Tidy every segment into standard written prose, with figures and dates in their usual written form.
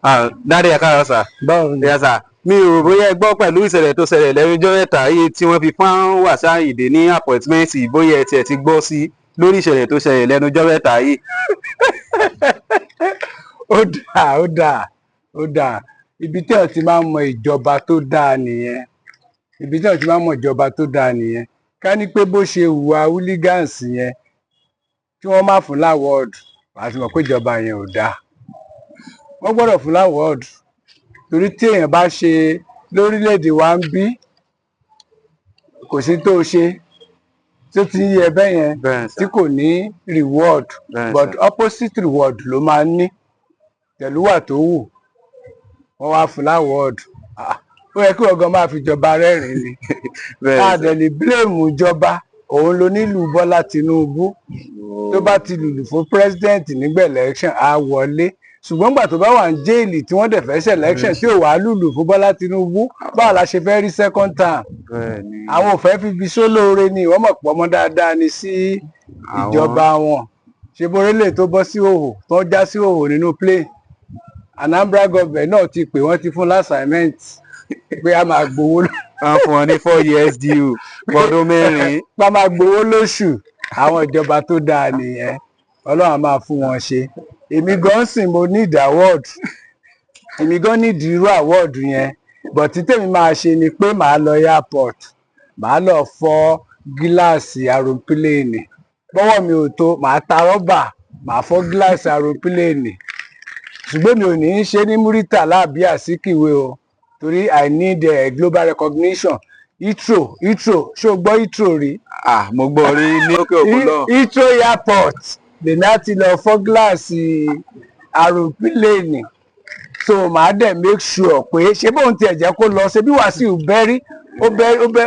Ah, Daddy, ẹ káàárọ̀ sà. Báwo ni? Yes, sir. Mi ò rò bóyá ẹ gbọ́ pẹ̀lú ìṣẹ̀lẹ̀ tó ṣẹlẹ̀ lẹ́nu ọjọ́ mẹ́ta yìí tí wọ́n fi fún Wàsíù Àyìndé ní appointment, bóyá ẹ tiẹ̀ ti gbọ́ sí lórí ìṣẹ̀lẹ̀ tó ṣẹlẹ̀ lẹ́nu ọjọ́ mẹ́ta yìí. Ó dáa, ó dáa, ó dáa. Ibi tí ọ̀ ti máa ń mọ ìjọba tó dáa nìyẹn. Ibi tí ọ̀ ti máa ń mọ ìjọba tó dáa nìyẹn. Ká ní pé bó ṣe hùwà hooligans yẹn, kí wọ́n má fún l'award, wàá ti mọ̀ pé ìjọba yẹn ò dáa. Wọ́n gbọ́dọ̀ fún l'award torí tí èèyàn bá ṣe lórílẹ̀‐èdè wa ń bí, kò sí tó ṣe tó ti ń yẹ bẹ́ẹ̀ yẹn tí kò ní reward, but opposite reward ló máa ń ní pẹ̀lú wà tó wù. Wọ́n wá fún l'award. Ó yẹ kí ọgán máa fi jọba rẹ́rìn-ín ni. A dẹ̀ lè blame ìjọba. Òun ló nílùú Bọ́lá Tinubu. Tó bá ti lùlù fún president nígbà election, á wọlé. Ṣùgbọ́n gbà tó bá wà ní jail tí wọ́n dẹ̀ fẹ́ ṣe election, tí ò wá lùlù fún Bọ́lá Tinubu, báwo la ṣe fẹ́ rí second term? Àwọn ò fẹ́ fi fi sólóore ni. Wọ́n mọ̀ pọ̀ ọmọ dáadáa ni sí ìjọba wọn. Ṣe borílẹ̀ tó bọ́ sí òhò, tó já sí òhò nínú plane? Anambra government náà ti pè wọ́n, ti fún l'assignment pé a máa gbowó. Wọ́n fún wọn ní 4 years due, ọdún 4. Pé a máa gbowó lóṣù. Àwọn ìjọba tó dáa nìyẹn. Ọlọ́run á máa fún wọn ṣe. Èmi gan sìn, mo need award. Èmi gan need irú award yẹn, but tí tèmi máa ṣe ni pé màá lọ airport, màá lọ fọ́ gíláàsì aeroplane. Bọ́wọ́ mi ò tó, màá ta rọ́bà, màá fọ́ gíláàsì aeroplane. Ṣùgbọ́n mi ò ní í ṣe ní Muritala àbí Azikiwe o, torí I need global recognition. Heathrow, Heathrow, ṣé o gbọ́ Heathrow rí? Ah, mo gbọ́ rí ní òkè òkun náà. Heathrow Airport lèmi á ti lọ fọ́ gíláàsì aeroplane. So màá dẹ̀ make sure pé ṣé bóun tiẹ̀ jẹ́ kó lọ ṣe bí Wàsíù bẹ́rí, ó bẹ́ ó bẹ́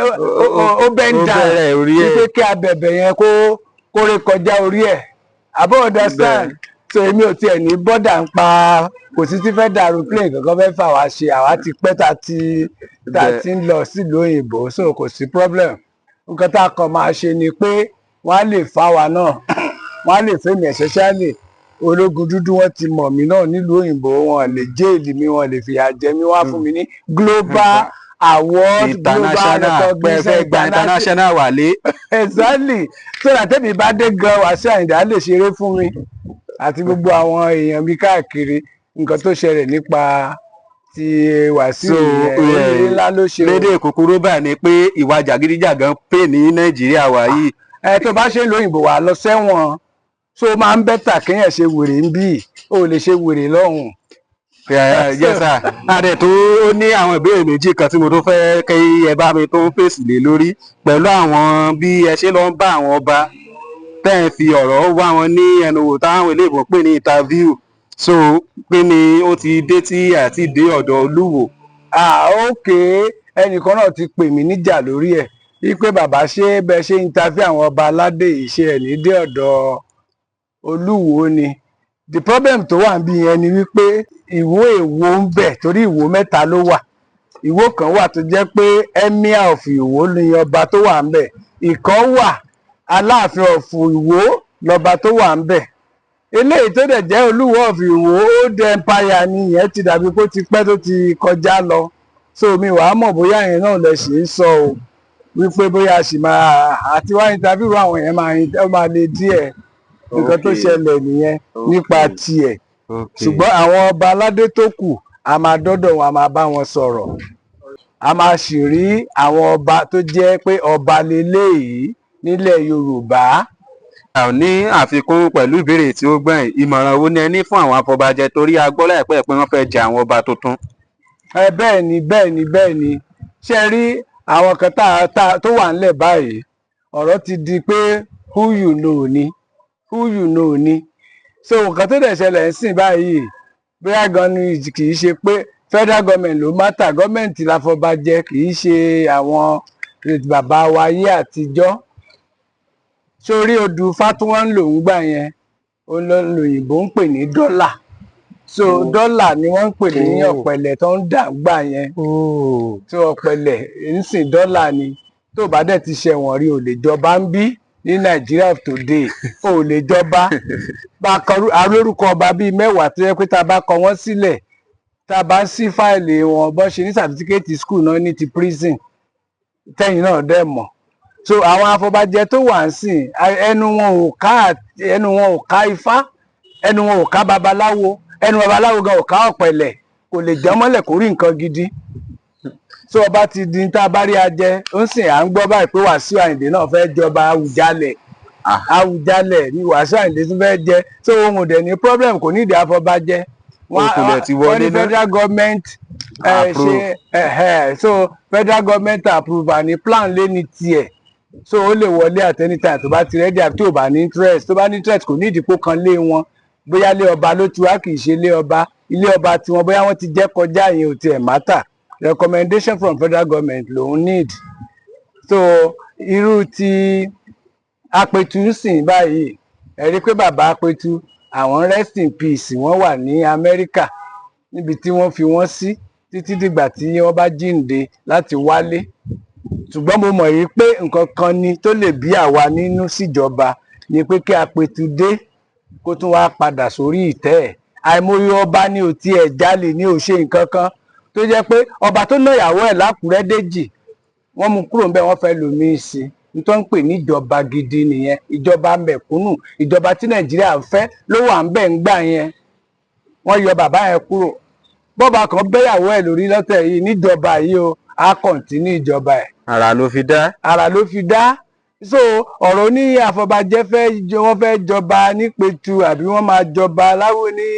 ó bẹ́ ń Ó dà bẹ̀rẹ̀ orí ẹ̀. Wípé kí abẹ̀bẹ̀ yẹn kó kórè kọjá orí ẹ̀ àbọ̀, understand? So èmi ò tiẹ̀ ní bọ́dà ń pa. Kò sí ti fẹ́ da aeroplane kankan fẹ́ fà wá ṣe. Àwa ti pẹ́ tá a ti ń lọ sílùú òyìnbó, so kò sí problem. Nǹkan tá a kàn máa ṣe ni pé wọ́n á lè fà wá náà, wọ́n á lè fẹ́mi, especially ológun dúdú. Wọ́n ti mọ̀ mí náà nílùú òyìnbó. Wọn lè jail mi, wọn lè fìyà jẹ mí. Wọ́n á fún mi ní global award, global International pé ẹ fẹ́ gba international wálé. Exactly, so that tẹ́mi bá dé gan, Wàsíù Àyìndé á lè ṣeré fún mi àti gbogbo àwọn èèyàn mi káàkiri. Nǹkan tó ṣẹlẹ̀ nípa ti Wàsíù So, yẹn, oríire ńlá ló ṣe o. Lédè kúkúrú báyìí ni pé ìwà jàgídíjàgan pè ní Nàìjíríà wa yìí. Ẹ tó bá ṣe ń lo òyìnbó, wà lọ sẹ́wọ̀n. So ó máa ń better kéèyàn ṣe wèrè ń bí, ó lè ṣe wèrè lọ́hùn. Yes sir. Adẹ tó ní àwọn ìbéèrè méjì kan tí mo tó fẹ́ kí ẹ bá mi tó ń fèsì lé lórí pẹ̀lú àwọn bí ẹ ṣe lọ ń bá àwọn ọba tẹ́ ẹ fi ọ̀rọ̀ wá wọn ní ẹnu wò, táwọn eléèbó pè ní interview. So pé ni ó ti dé tí àti dé ọ̀dọ̀ Olúwo? Ah, ok. Ẹnìkan náà ti pè mí níjà lórí ẹ̀ wípé, "Bàbá, ṣé bẹ ṣe interview àwọn ọba aládé yìí, ṣe ẹ̀ ní dé ọ̀dọ̀ Olúwo ni?" The problem tó wà níbí yẹn ni wípé Ìwó èwo ń bẹ, torí Ìwó mẹ́ta ló wà. Ìwó kan wà tó jẹ́ pé Emir of Ìwó ni ọba tó wà ń bẹ̀. Ìkan wà, Aláàfin of Ìwó lọba tó wà ń bẹ̀. Eléyìí tó dẹ̀ jẹ́ Olúwo of Ìwó, old empire ni ìyẹn, ti dàbí kó ti pẹ́ tó ti kọjá lọ. So mi wàá mọ̀ bóyá yẹn náà lẹ ṣì ń sọ o, wípé bóyá a sì máa àti wá interview àwọn yẹn, máa ó máa le díẹ̀. Nǹkan tó ṣẹlẹ̀ nìyẹn nípa tiẹ̀. Ṣùgbọ́n àwọn ọba aládé tó kù, a máa dọ́dọ̀ wọn, a máa bá wọn sọ̀rọ̀. A máa sì rí àwọn ọba tó jẹ́ pé ọba leléyìí nílẹ̀ Yorùbá. Ní àfikún pẹ̀lú ìbéèrè tí ó gbẹ̀yìn, ìmọ̀ràn wo ni ẹ ní fún àwọn afọbajẹ, torí a gbọ́ láìpẹ́ pé wọ́n fẹ́ jẹ àwọn ọba tuntun? Ẹ bẹ́ẹ̀ ni, bẹ́ẹ̀ ni, bẹ́ẹ̀ ni. Ṣe rí àwọn kan tá tó wà ńlẹ̀ báyìí, ọ̀rọ̀ ti di pé who you know ni, who you know ni. So nǹkan tó dẹ̀ ṣẹlẹ̀ ń sìn báyìí, bóyá gan ni, kì í ṣe pé federal government ló matter. Gọ́ọ̀mẹ̀ntì láfọbajẹ, kì í ṣe àwọn bàbá wa ayé àtijọ́. Sórí odù fatuwan ń lò ń gbà yẹn, ó lọ lòyìnbó ń pè ní dọ́là. So dọ́là ni wọ́n ń pè ní ọ̀pẹ̀lẹ̀ tó ń dà gbà yẹn. So ọ̀pẹ̀lẹ̀ ń sìn dọ́là ni. Tó bá dẹ̀ ti ṣẹ̀wọ̀n rí, ò lè jọba ń bí ní Nàìjíríà of today, ò lè jọba. Bá a kọ alórúkọ ọba bíi 10 tó yẹ pé tá a bá kọ wọ́n sílẹ̀. Tá a bá sí file wọn, bọ́n ṣe ní certificate school náà ní ti prison, tẹ́yìn náà dẹ̀ mọ̀. So àwọn afọbajẹ tó wà ń sìn, ẹnu wọn ò ká ifá, ẹnu wọn ò ká babaláwo, ẹnu babaláwo gan ò ká ọ̀pẹ̀lẹ̀, kò lè jẹ́ mọ́lẹ̀ kó rí nǹkan gidi. So ọba ti di tá a bá rí ajẹ ó ń sìn. À ń gbọ́ báyìí pé Wàsíù Àyìndé náà fẹ́ jọba Àwùjalẹ̀. Àwùjalẹ̀ ni Wàsíù Àyìndé tún fẹ́ jẹ. So òun ò dẹ̀ ní problem, kò ní ìdí afọbajẹ. Ó kulẹ̀ ti Wọ́n wọlé ní náà. federal government Approve. ṣe so federal government approval ní plan lé ní tiẹ̀, so ó lè wọlé at any time tó bá ti ready, àbí tí ò bá ní interest. Tó bá ní interest, kò ní ìdìpọ̀ kan lé wọn, bóyá lé ọba ló ti wá, kì í ṣe lé ọba, ilé ọba tiwọn, bóyá wọ́n ti jẹ́ kọjá yẹn, ò tiẹ̀ matter. Recommendation from federal government lòun need. So irú ti Apẹ̀tù ń sìn báyìí, ẹ rí i pé bàbá Apẹ̀tù, àwọn rest in peace, wọ́n wà ní Amẹ́ríkà níbi tí wọ́n fi wọ́n sí títí dìgbà tí wọ́n bá jíǹde láti wálé. Ṣùgbọ́n mo mọ̀ yìí pé nǹkan kan ni tó lè bí àwa nínú síjọba ni pé kí Apẹ̀tù dé, kó tún wá padà sórí ìtẹ́ ẹ̀. Àìmọye ọba ní ò tiẹ̀ jalè, ní ò ṣe nǹkan kan, tó jẹ́ pé ọba tó ná ìyàwó ẹ̀ lákùrẹ́ Déjì, wọ́n mú kúrò ńbẹ̀, wọ́n fẹ́ lòmíì sí i. Tó ń pè ní ìjọba gidi nìyẹn, ìjọba mẹ̀kúnnù, ìjọba tí Nàìjíríà ń fẹ́ ló wà ń bẹ̀ ń gbà yẹn. Wọ́n yọ bàbá yẹn kúrò. Bọ́ba kan bẹ́yàwó ẹ̀ lórí lọ́tẹ̀ yìí níjọba yìí o, á continue ìjọba ẹ̀. Ara ló fi dá. Ara ló fi dá. So ọ̀rọ̀ ní àfọbàjẹ́ fẹ́ wọ́n fẹ́ jọba nípẹ̀tù, àbí wọ́n máa jọba láwo ní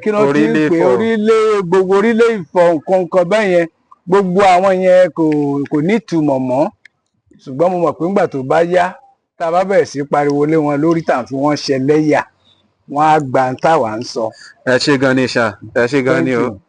kí ló ti ń Orílẹ̀ pè Ifọ̀. Orílẹ̀, gbogbo orílẹ̀ Ifọ̀, nǹkan nǹkan bẹ́ẹ̀ yẹn, gbogbo àwọn yẹn kò ní ìtumọ̀ mọ́. Ṣùgbọ́n mo mọ̀ pé ńgbà tó bá yá, tá a bá bẹ̀rẹ̀ sí pariwo lé wọn lórí, tá à ń fi wọ́n ṣẹlẹ́yà, wọ́n á gba ń táwa ń sọ. Ẹ ṣé gan ni sir, ẹ ṣé gan ni Thank o. you.